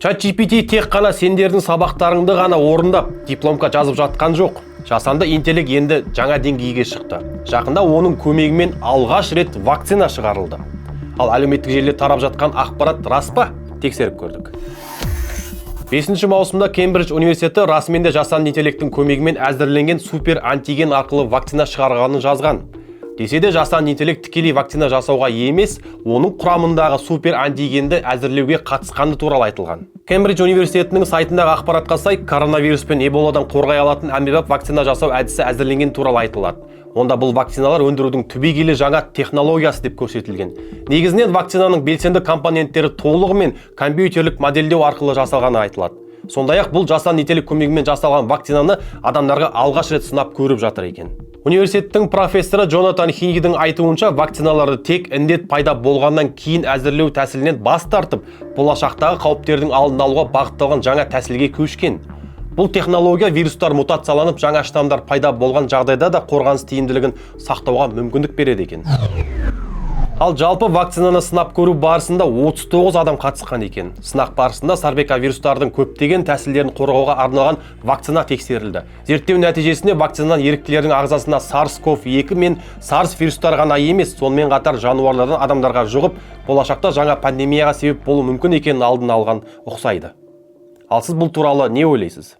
ChatGPT тек қана сендердің сабақтарыңды ғана орындап, дипломка жазып жатқан жоқ. Жасанды интеллект енді жаңа деңгейге шықты. Жақында оның көмегімен алғаш рет вакцина шығарылды. Ал әлеуметтік желіде тарап жатқан ақпарат рас па? Тексеріп көрдік. 5 маусымда Кембридж университеті расымен де жасанды интеллекттің көмегімен әзірленген супер антиген арқылы вакцина шығарғанын жазған. Десе де, жасанды интеллект тікелей вакцина жасауға емес, оның құрамындағы супер антигенді әзірлеуге қатысқаны туралы айтылған. Кембридж университетінің сайтындағы ақпаратқа сай, коронавирус пен эболадан қорғай алатын әмбебап вакцина жасау әдісі әзірленген туралы айтылады. Онда бұл вакциналар өндірудің түбегейлі жаңа технологиясы деп көрсетілген. Негізінен вакцинаның белсенді компоненттері толығымен компьютерлік модельдеу арқылы жасалғаны айтылады. Сондай-ақ бұл жасанды интеллект көмегімен жасалған вакцинаны адамдарға алғаш рет сынап көріп жатыр екен. Университеттің профессоры Джонатан Хингидің айтуынша, вакциналарды тек індет пайда болғаннан кейін әзірлеу тәсілінен бас тартып, болашақтағы қауіптердің алдын алуға бағытталған жаңа тәсілге көшкен. Бұл технология вирустар мутацияланып, жаңа штаммдар пайда болған жағдайда да қорғаныс тиімділігін сақтауға мүмкіндік береді екен. Ал жалпы вакцинаны сынап көру барысында 39 адам қатысқан екен. Сынақ барысында сарбека вирустардың көптеген тәсілдерін қорғауға арналған вакцина тексерілді. Зерттеу нәтижесінде вакцинадан еріктілердің ағзасына SARS-CoV-2 мен SARS вирустары ғана емес, сонымен қатар жануарлардан адамдарға жұғып, болашақта жаңа пандемияға себеп болуы мүмкін екенін алдын алған ұқсайды. Ал сіз бұл туралы не ойлайсыз?